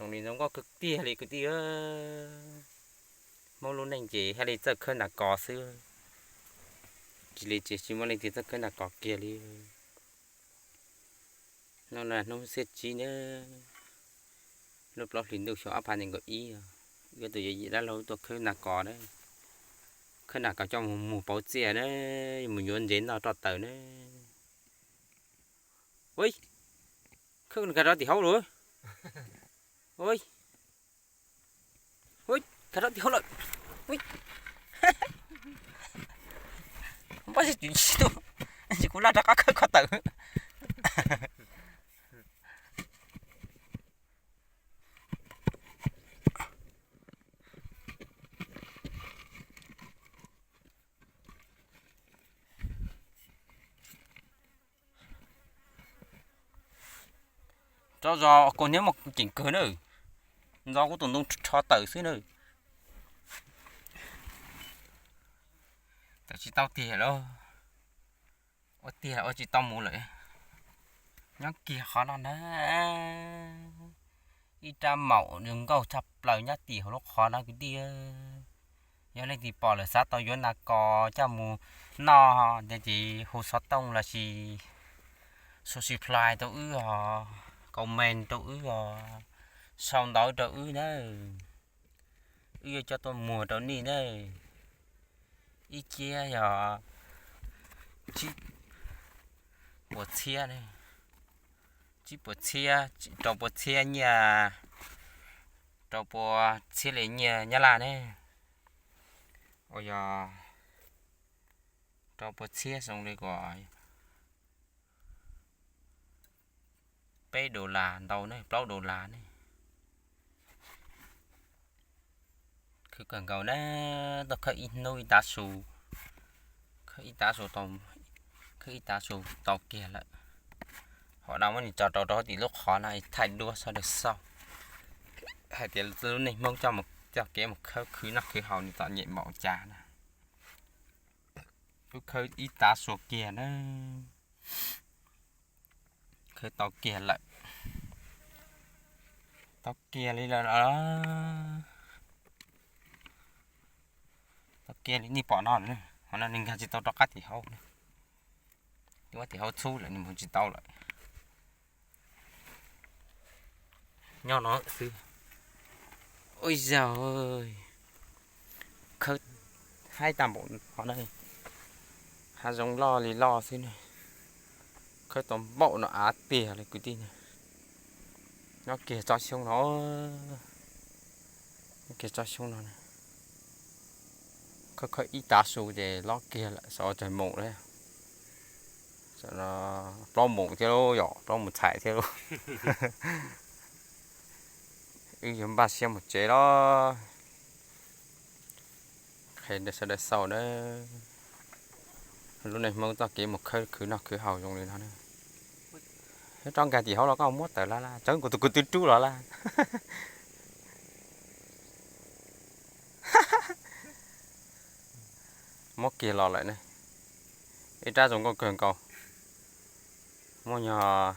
Zoo li zoo nkauj kawg tiag li kwv tij. Hmoob lub neej ces thiaj li txawj khawb nas kos xwb, tsis li ces tsis muaj leej twg txawj khawb nas kos kiag li. Hnub no hnub xiab tsib na, lub plaub hlis ntuj xyoo ob phav nees nkaum ib, wb tus yawm yij dab laug tuaj khawb nas kos na. Khawb nas kos coj mus muag pauv txiaj na, mus yuav ntsev noj roj taws na. Ui, khawb nkag rau tim hauv lawm. Ui, ui, nkag rau tim hauv lawm. Ui, npaj tsis tsis tu, tsis kuv laj rov qab khawb ko taws. Tso zog kua hniab muaj ceem kawg na, ntxov kuv tus ntoo rho tawm xwb na. Tawm tsis tau tiag lawm, ua tiag ua tsis tau mus lawm. Nyob kiag qhov no na, ib rab maum zoo nkauj tshaj plaws nyob tim hauv lub qhov no kwv tij. Yog leej twg pom lawm xav tau yuav nas kos coj mus noj ces hu xov tooj los sis subscribe rau wb os, comment rau wb os, sau ntawv rau wb na, wb yuav coj tuaj muag rau nej na. Ib kiab yog tsib puas txhiab, tsib puas txhiab, rau puas txhiab nyiaj, rau puas txhiab li nyiaj Nyab Laj ne, uas yog rau puas txhiab zoo li kom peb dollar ntau ne, plaub dollar ne. Khwv kawg nkaus na, tuaj khawb ib hnub ib tav su, khawb ib tav su, khawb ib tav su tau kiag lawm. Hom no muab nws tso rau rau tim lub qhov no thaij duab sawv daws xauj hais tias lub neej Hmoob coj kev mus khawb khwv noj khwv haus nws txom nyem npaum cas na. Wb khawb ib tav su kiag na, khawb tau kiag lawm, tau kiag li lawm, tau kiag li nej pom no, hom no nws nkag tsis tau rov qab tim hauv, tim hauv txhub lawm nws mus tsis tau lawm. Nyob no xwb. Ua yog khawb haib tag npaum no, hav zoov loj li loj xwb ne, khawb tau npaum no av tiag li kwv tij. Nyob kiag tsob xyoob no, nyob kiag tsob xyoob no, khawb khawb ib tav su ces lob kiag lawm, xyov tsawg mus lawm. Plaub mus thiab lauj, yog plaub mus txhais thiab lauj. Wb yuav npaj siab mus tsev los. Qhia sawv daws xauj na, lub neej Hmoob txoj kev mus khawb khwv noj khwv haus zoo li no na. Rov nkag tim hauv los koj muab tawm los laj, tseev kuv tus kwv tw rub los laj. Muab kiag los lawm ne. Ib rab zoo nkauj kawg nkaus. Muaj nyuag